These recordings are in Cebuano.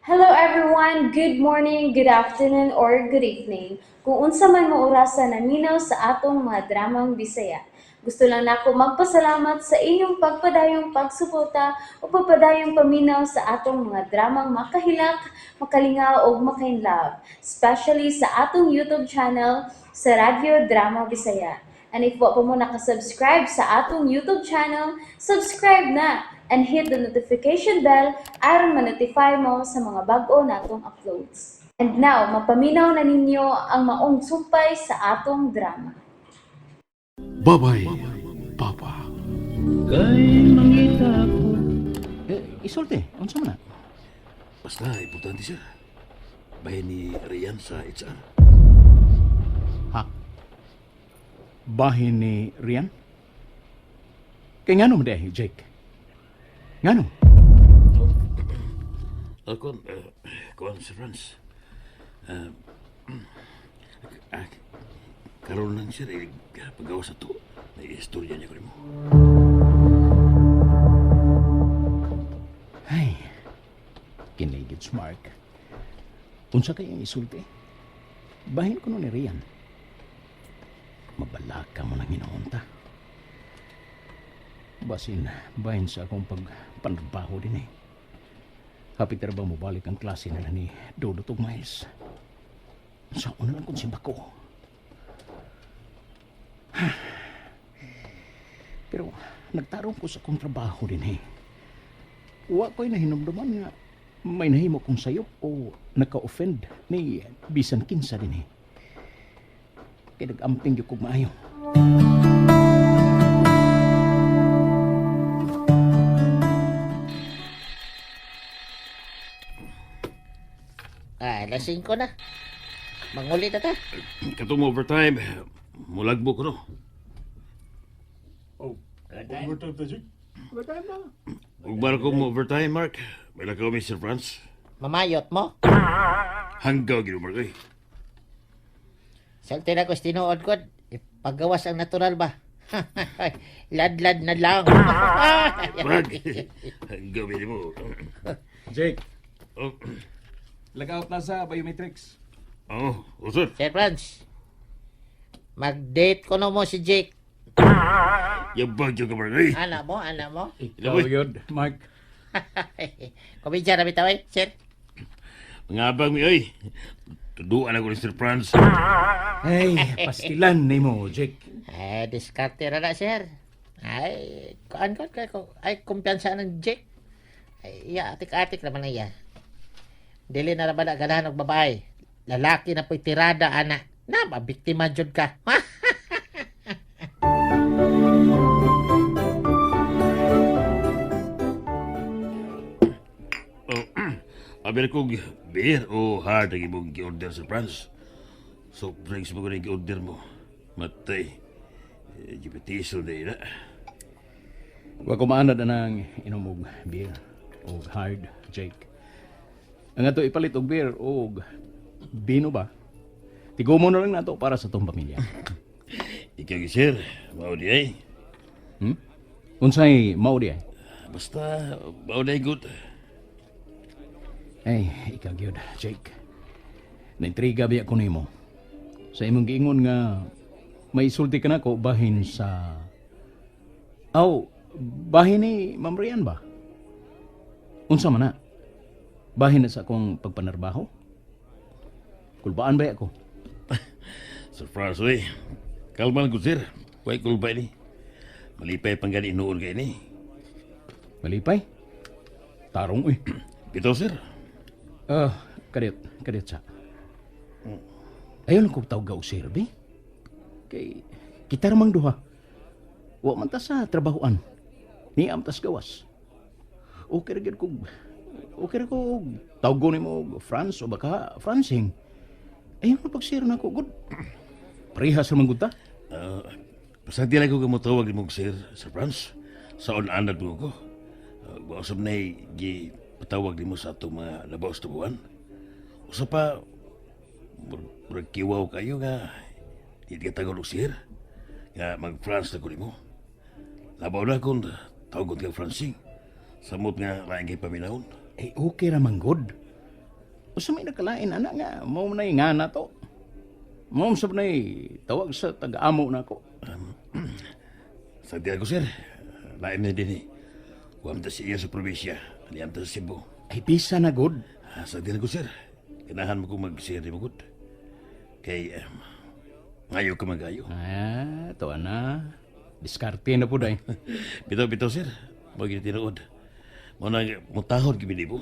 Hello everyone! Good morning, good afternoon, or good evening. Kung unsa man mo orasa naminaw sa atong mga dramang Bisaya. Gusto lang nako magpasalamat sa inyong pagpadayong pagsuporta o pagpadayong paminaw sa atong mga dramang makahilak, makalingaw ug makainlove, especially sa atong YouTube channel sa Radyo Drama Bisaya. And if wa pa mo nakasubscribe sa atong YouTube channel, subscribe na and hit the notification bell aron ma-notify mo sa mga bag-o natong uploads. And now, mapaminaw na ninyo ang maong sumpay sa atong drama. Bye-bye, Papa. Kay mangita ko. Eh, isulti, unsa man na? Basta, importante siya. Bahin ni Rian sa HR. Ha? Bahin ni Rian? Kay ngano man diay, Jake? Ngano? Kuan, kuan si Franz. Karon lang siya, eh, pagawa sa to. May istorya niya ko rin mo. Ay, kinigit si Mark. Unsa kay ang isulti? Bahin ko ni Rian. Mabalaka mo nang hinoonta. Basin, bahin sa akong pagpanrabaho din eh. Hapit na ba mo balik ang klase nila ni Dodot ug Miles? Sa una lang kung si Bako. Pero nagtarong ko sa akong trabaho din eh. Wa ko'y nahinumduman nga may nahimo kong sayop o naka-offend ni bisan kinsa din eh. Kay nag-amping gyud kog maayo. Ah, alas 5 na. Manguli na ta. Katong overtime, mulagbo ko no. Overtime ta, Jake? Overtime na. Ug bara ko mo overtime, Mark. May lakaw Mr. Franz. Mamayot mo. Hanggaw gino, Mark. Eh. Salte na ko tinuod ko. Paggawas ang natural ba? Ladlad na lang. Brad, hanggaw gino mo. Jake, Oh, lag out na sa biometrics. oh, oh, sir. Sir Franz, mag-date ko no mo si Jake. Yabag yun ka, Mark. Eh. Ana mo, ana mo. Ikaw yun, Mark. Kumidya na bitaw eh, sir. Mga abang mi, oy. Tuduan ako ni Sir Franz. Ay, pastilan ni mo, Jake. Ay, diskarte na na, sir. Ay, kuan ko, ko, ay, kumpiyansa ng Jake. Ay, iya, atik-atik naman na iya. Dili na naman na ganahan og babae. Lalaki na po'y tirada, ana. Na, mabiktima jud ka. Oh, abi ko beer o hard ang imong gi-order Sir Franz. Soft drinks mo ko na gi-order mo. Matay. Eh, GPT na ina. Wa ko maanad anang inom og beer og hard, Jake. Ang ato ipalit og beer og bino ba? Tigumo na lang nato para sa tong pamilya. Ikaw gi sir, mao di ay. Unsay mao di ay? Basta mao di ay good. Ay, ikaw gyud, Jake. Naintriga biya ko nimo. Sa imong giingon nga may sulti ka nako bahin sa. Aw, bahin ni Ma'am Rian ba? Unsa man na? Bahin na sa akong pagpanarbaho? Kulbaan ba ako? Sir Franz, oy. Kalma lang gud sir. Way kulbay ni. Malipay pang gani noon kay ni. Malipay? Tarong uy. Bitaw sir. Ah, kadiyot, kadiyot sa. Ayaw lang kong tawag og sirbi. Kay kita ramang duha. Wa man ta sa trabahoan. Niam tas gawas. Okay ra gyud kog okay ra ko tawgon nimo og France o baka Francing. Ayaw na pagsir na ko good. Parehas ra man gud ta. Uh, basta di lang ko kamutawag ni mong sir, Sir Franz. Sa on-anad mo ko. Usap na gi patawag nimo sa atong mga labaw sa tubuan. Usa pa, murag kiwaw kayo nga, di ka tagol og sir. Nga mag-France na ko nimo. Labaw na kung tawagon kang Francing. Samot nga laing kay paminahon. Eh okay ra man gud. Usa may nakalain ana nga mao man nga na to. Mao sab nay tawag sa taga-amo nako. Sa diya ko, sir. Lain na din eh. Huwag ta siya sa probinsya. Aniyam ta sa Cebu. Ay bisa na gud. Ah, sa diya ko, sir. Kanahan mo kong mag-share mo, good. Kay, ngayo ka magayo. Ah, to ana. Diskarte na pud ay. Bitaw, bitaw, sir. Mo tinuod. Mo na, mutahod kimi mo.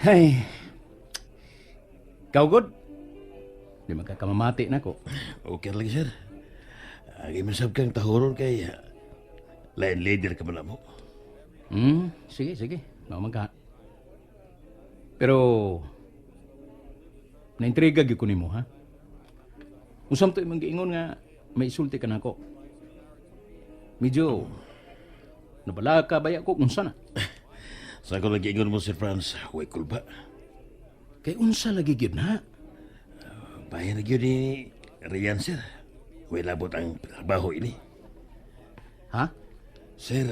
Ay. Ikaw gud. Di magkakamamati nako. Okay lagi, sir. Agi man sab kang tahuron kay lain leader ka man mo. Sige, sige. Mao man ka. Pero naintriga gyud ko nimo ha. Usam to imong giingon nga may isulti ka nako. Medyo nabala ka baya ko kung sana. Sa ako lagi ingon mo, Sir Franz, huwag kulba. Kay unsa lagi gyud na? Bahin na gyud ni Rian, sir. Huwag labot ang trabaho ini. Ha? Sir,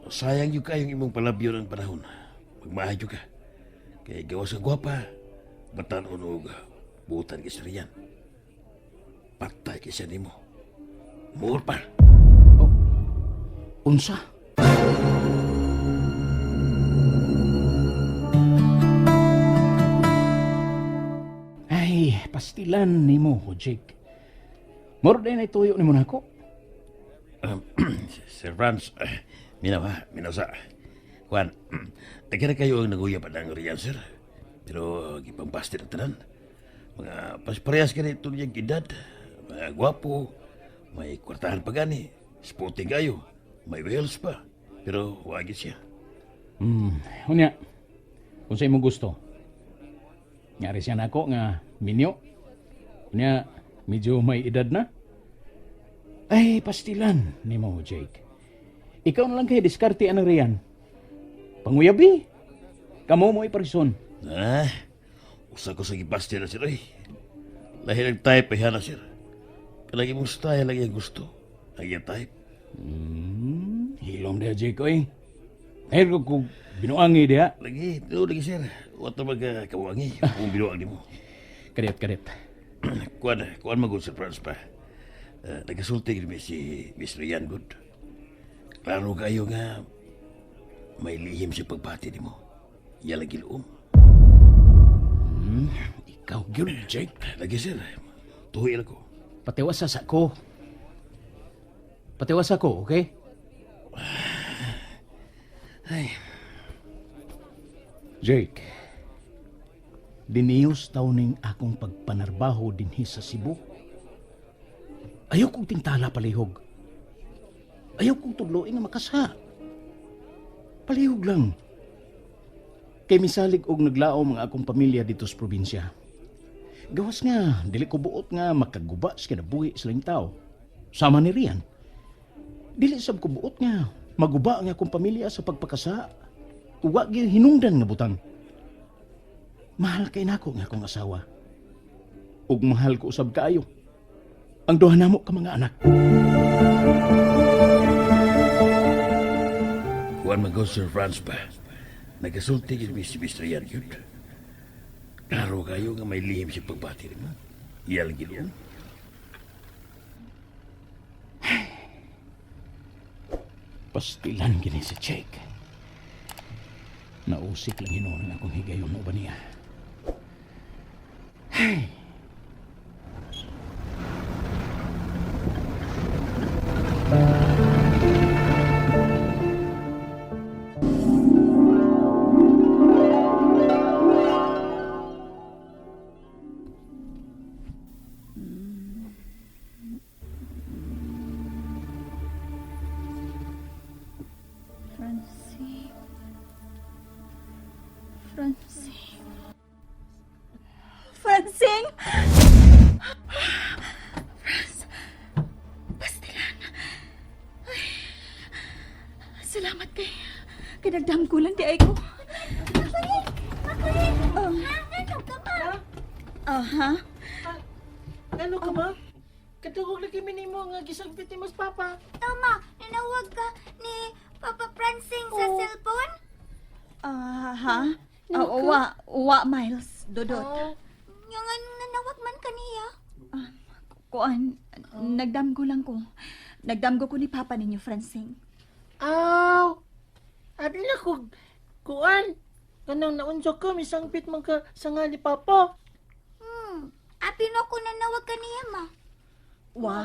sayang yung kayong imong palabyo ng panahon. Magmahay yung ka. Kay gawas ka gwapa, batan og butan kay Sir Rian. Patay kay siya nimo. Muor pa. Oh. Unsa? Ay, pastilan nimo, Jake. Moro din ay tuyo nimo nako. Sir Franz, minaw ha, minaw sa. Juan, nagkira kayo ang naguya pa ng Rian, sir. Pero gipang-busted ang tanan. Mga pasparehas ka nito niyang edad. Mga gwapo, may kwartahan pa gani. Sporting kayo, may wheels pa. Pero wagi siya. Unya, kung sa imong gusto. Ngari siya nako nga minyo. Unya, medyo may edad na. Ay, pastilan nimo, Jake. Ikaw na lang kay diskarte anang riyan. Panguyabi. Kamo mo iparison. Ah, usa ko sa gibasted na sir, ay. Lahi ng type ay hana, sir. Kalagi mong style lagi ang gusto. Ang iyang type. Hilom diha, Jake, oy. Ay, ko kung binuangi diha. Lagi, no, lagi sir. Wato magkawangi. Kung binuang nimo. Karet, karet. Kuan, kuan magud Sir Franz pa. Nagasulti gid mi si Miss Rian good. Klaro kayo nga may lihim sa pagbati nimo. Iya lagi luom. Ikaw gyud, Jake. Lagi sir. Tuhi lang ko. Patiwasa sa ko. Patiwasa ko, okay? Ay, Jake, diniyos taw ning akong pagpanarbaho dinhi sa Cebu. Ayaw kong tingtala palihog. Ayaw kong tudloin nga makasa. Palihog lang. Kay misalig og naglaom ang akong pamilya dito sa probinsya. Gawas nga, dili ko buot nga makaguba sa kinabuhi sa laing tao. Sama ni Rian. Dili sab ko buot nga maguba ang akong pamilya sa pagpakasa. Uwa gyud hinungdan nga butang. Mahal kay nako nga akong asawa. Ug mahal ko usab kaayo. Ang duha namo ka mga anak. Kuan magud Sir Franz pa. Nagasulti gid mi si Miss Rian gyud. Klaro kayo nga may lihim sa pagbati nimo. Iya lagi luom. Pastilan gini si Jake. Nausik lang hinuon ang akong higayon uban niya. Francine. Francine. Francine! Franz! Pastilan! Ay, salamat kay... Kinagdamkulan di ay ko. Oh. Oh, ha? Ano ka ba? Katugog lagi minimo nga gisagpit ni mas papa. Tama, nanawag ka ni Papa Prancing sa cellphone? Ah, ha? Oh, wa, wa, Miles. Dodot. Oh. Yung ano nanawag man kaniya. Kuan, nagdamgo lang ko. Nagdamgo ko ni Papa ninyo, Francine. Aw. Abi na ko kuan. Kanang naunsa ka misangpit man ka sa nga ni Papa. Abi na ko nanawag kaniya, ma. Wa.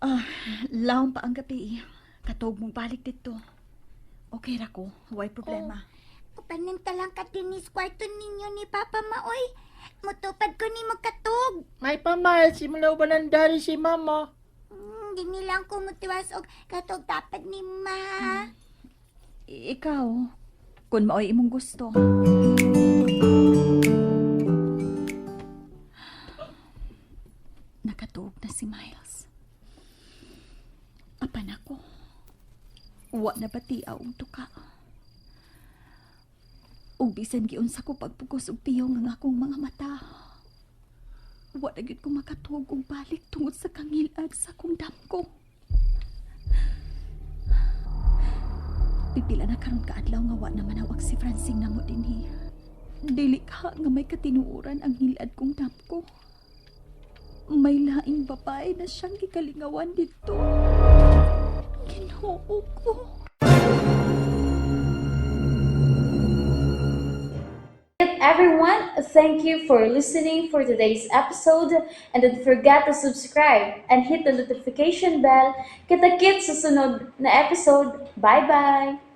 Ah, laom pa ang gabi. Katog mong balik dito. Okay ra ko, way problema. Upanin talang ka dinis kwarto ninyo ni Papa Maoy. Mutupad ko ni magkatog. May pa Miles, simula ba ng dari si Mama? Di nilang ko mutiwas og katog dapat ni Ma. Ikaw, kung maoy imong gusto. Nakatuog na si Miles. Apan ako. Wa na bati og tuka. Ug bisan giunsa ko pagpugos og piyong ang akong mga mata. Wa na gyud ko makatuog og balik tungod sa kangilad sa akong damgo. Pipila na karon kaadlaw nga wa na manawag si Francine namo dinhi. Dili ka nga may katinuoran ang hilad kong damgo. May laing babae na siyang gikalingawan dito. Ginoo ko. Everyone, thank you for listening for today's episode and don't forget to subscribe and hit the notification bell. Kita-kits sa sunod na episode. Bye-bye!